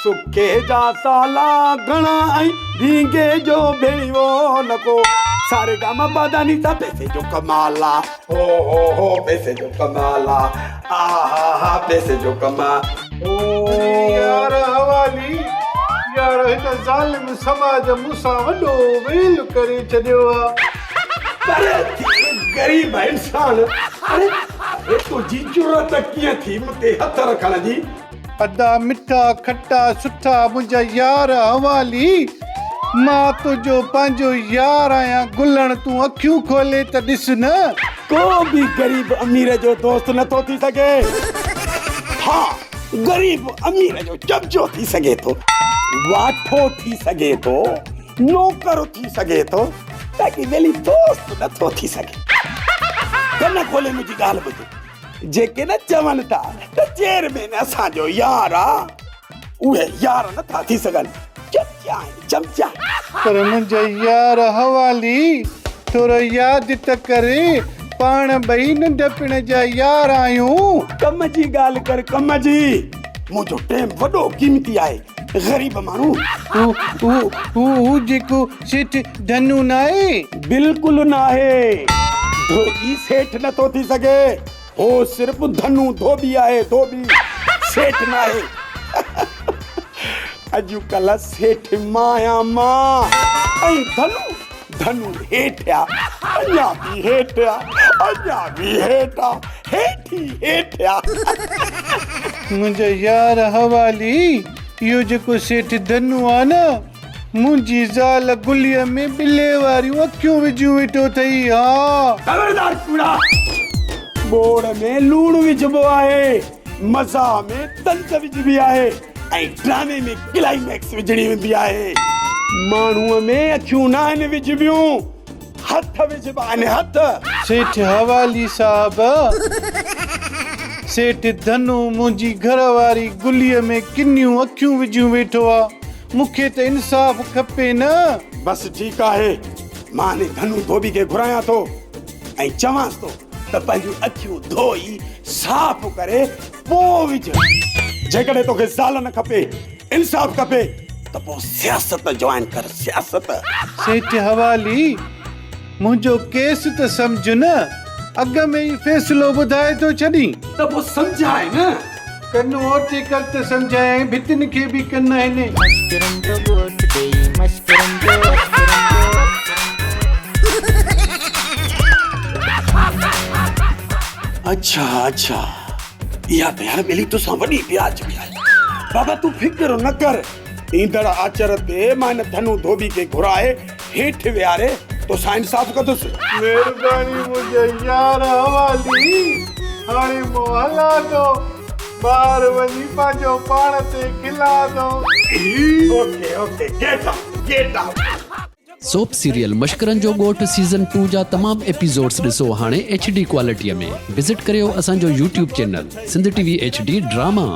سکي جا سالا گهڻا ۽ ڀينگي جو ڀيڻيوو نه ڪو. ساري گاما باداني سا پئسي جو ڪمال آ. هو هو هو پئسي جو ڪمال آ. آ ها ها پئسي جو ڪما. يار حوالي يار هن ظالم سماج مون سان وڏو ويل ڪري ڇڏيو آ. پر ٿي غريب انسان اري تنهنجي جرئت ڪيئن ٿي مون تي هٿ رکڻ جي. ادا مٺا کٽا سٺا منهنجا يار حوالي مان تنهنجو پنهنجو يار آهيان گلڻ تون اکيون کولي ته ڏس نه. ڪو به غريب امير جو دوست نه ٿو ٿي سگهي. ها غريب امير جو چمچو ٿي سگهي ٿو، واٺو ٿي سگهي ٿو، نوڪر ٿي سگهي ٿو، باقي ٻيلي دوست نه ٿو ٿي سگهي. ڪن کولي منهنجي ڳالهه ٻڌ. جيڪي نه چون ٿا ته چيئرمين اسان جو يار آ، اهي يار نه ٿا ٿي سگهن، چمچا آهن چمچا. پر منهنجا يار حوالي ٿورو ياد ته ڪر، پاڻ ٻئي ننڍپڻ جا يار آهيون. ڪم جي ڳالهه ڪر ڪم جي، منهنجو ٽيم وڏو قيمتي آهي، غريب ماڻهو. هو هو هو هو جيڪو سيٺ ڌنو ناهي؟ بلڪل ناهي. ڌوٻي سيٺ نٿو ٿي سگهي. هو صرف ڌنو ڌوٻي آهي ڌوٻي، سيٺ ناهي. اڄڪلهه سيٺ مان آهيان مان ۽ ڌنو ڌنو هيٺ آ، اڃا به هيٺ آ، اڃا به هيٺ آ، هيٺ ئي هيٺ آ. منهنجا يار حوالي، اهو جيڪو سيٺ ڌنو آ نه، منهنجي زال گليء ۾ ٻلي واريون اکيون وجهيون ويٺو اٿئي، ها. خبردار ڪوڙا! ٻوڙ ۾ لوڻ وجهبو آهي، مزاح ۾ طنز وجهبي آهي ۽ ڊرامي ۾ ڪلائيميڪس وجهڻي هوندي آهي. ماڻهوء ۾ اکيون ناهن وجهبيون، هٿ وجهبا آهن، هٿ. سيٺ حوالي صاحب، سيٺ ڌنو منهنجي گهر واري گليء ۾ ڪنيون اکيون وجهيون ويٺو آ. مون کي ته انصاف کپي نه. بس ٺيڪ آهي، مان انهي ڌنو ڌوٻي کي گهرايان ٿو ۽ چوانس ٿو ته پنهنجون اکيون ڌوئي صاف ڪري پوء وجهه. جيڪڏهن توکي زال نه کپي، انصاف کپي ته پوء سياست جوائن ڪر، سياست. سيٺ حوالي، منهنجو ڪيس ته سمجهه نه، اڳ ۾ ئي فيصلو ٻڌائي ٿو ڇڏين. ته پوء سمجهاء نه. ڪن اوچي ڪر ته سمجهايائين، ڀتين کي به ڪن آهن. مشڪرن جو ڳوٺ ڏيئي مشڪرن جو مشڪرن جو. اڇا اڇا اها ته يار ٻيلي توسان وڏي بياج به آهي. بابا تون فڪر نه ڪر، ايندڙ آچر تي مان هن ڌنو ڌوٻي کي گهرائي هيٺ ويهاري توسان انصاف ڪندس. مهرباني منهنجا يار حوالي، هاڻي مون هلان ٿو، ٻاهر وڃي پنهنجو پاڻ تي کلان ٿو. Okay okay get out get out. Soap serial مشڪرن جو ڳوٺ سيزن ٽو جا تمام ايپيسوڊس ڏسو هاڻي ايڇ ڊي ڪوالٽي ۾ وزٽ ڪريو اسان جو YouTube channel Sindh T V H D drama.